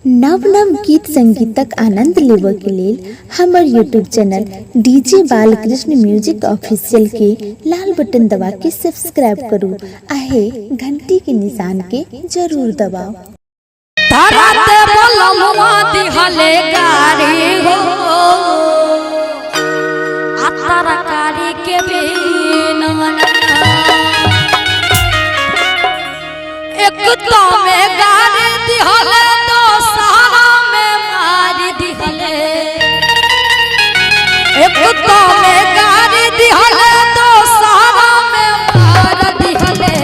नव नव गीत संगीतक आनंद लेबऽके लेल हमर YouTube channel DJ Balkrishna music official के लाल बटन दबा के सब्सक्राइब करू आ हे घंटी के निशान के जरूर दबाउ। धरत बलमुआ दिहले गारी हो आ तरकारी के बिना एक तो में गारी दिहले दो सहारा में मारी दिहले। एक तो में गारी दिहले दो सहारा में मार दिहले।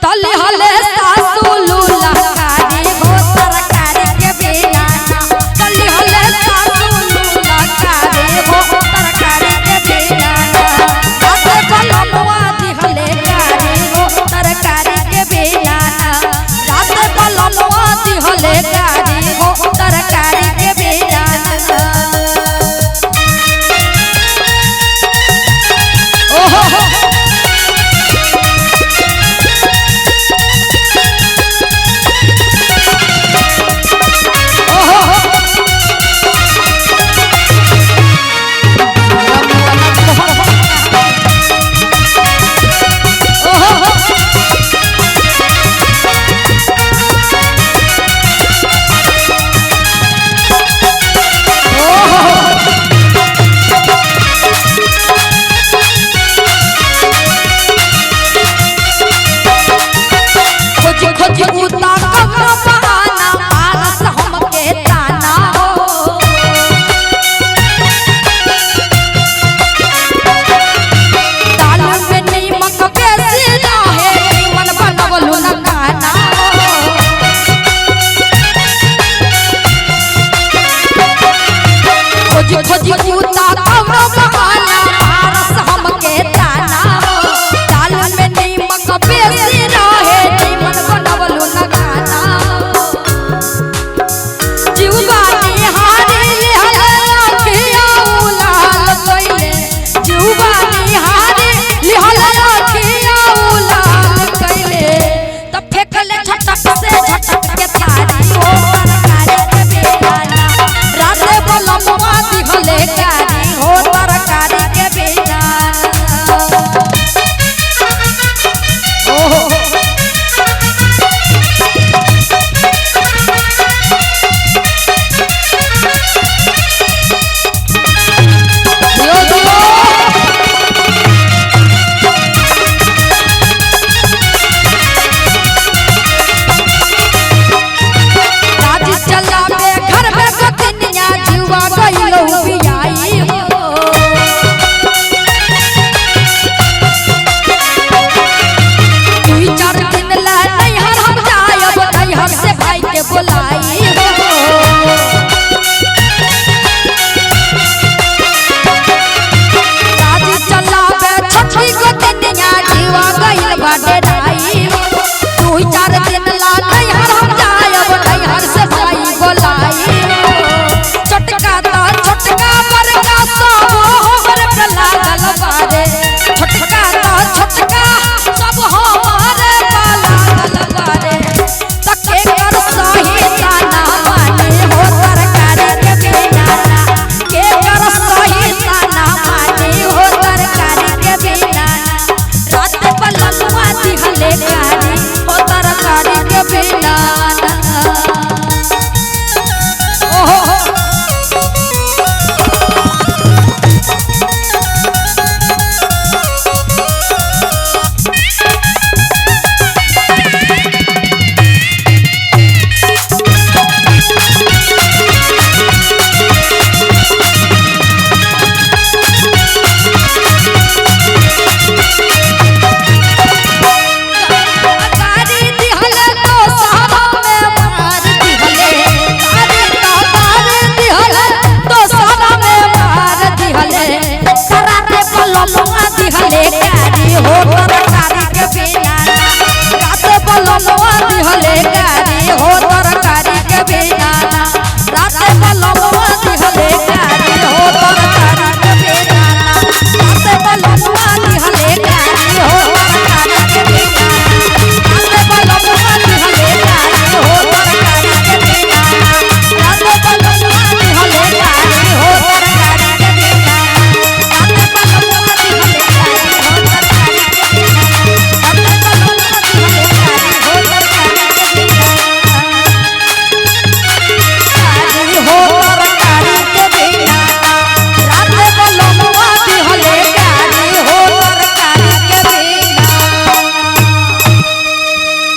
तले हले सासु लूला कारी हो तरकारी के बिना। तले हले सासु लूला कारी हो तरकारी के बिना। राते बलमुआ दिहले कारी हो तरकारी के बिना। राते बलमुआ दिहले कारी।